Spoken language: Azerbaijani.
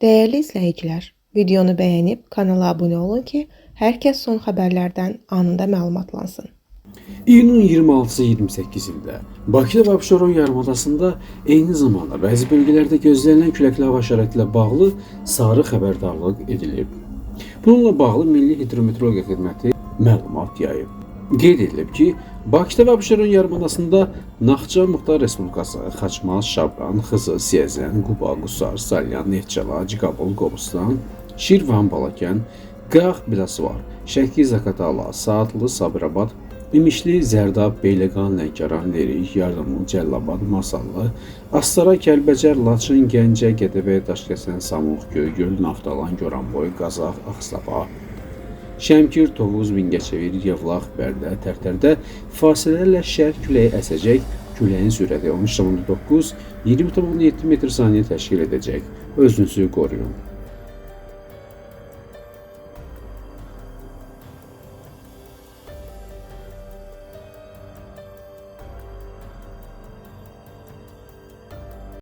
Dəyərli izləyicilər, videonu bəyənib kanala abunə olun ki, hər kəs son xəbərlərdən anında məlumatlansın. İyunun 26-sı 28-də Bakıda və Abşeron yarımadasında eyni zamanda bəzi bölgələrdə gözlənilən küləkli hava şəraiti ilə bağlı sarı xəbərdarlıq edilib. Bununla bağlı Milli Hidrometeorologiya Xidməti məlumat yayıb. Qeyd edilib ki, Bakıda və Abşeron yarımadasında Naxçıvan Muxtar Respublikası, Xaçmaz, Şabran, Xızı, Siyəzən, Quba, Qusar, Salyan, Neftçala, Cıqabul, Qobustan, Şirvan, Balakən, Qax, Biləsuvar, Şəki, Zaqatala, Saatlı, Sabirabad, İmişli, Zərdab, Beyləqan, Lənkəran, Lerik, Yardımlı, Cəllabad, Masallı, Astara, Kəlbəcər, Laçın, Gəncə, Gədəbəy, Daşkəsən, Samux, Göygöl, Naftalan, Goranboy, Qazax, Ağstafa, Şəmkir, Tovuz, Mingəçevir, Yevlax, Bərdə, Tərtərdə fasilələrlə şərq küləyi əsəcək. Küləyin sürəti 13,9-20,7 metr saniyə təşkil edəcək. Özünüzü qoruyun.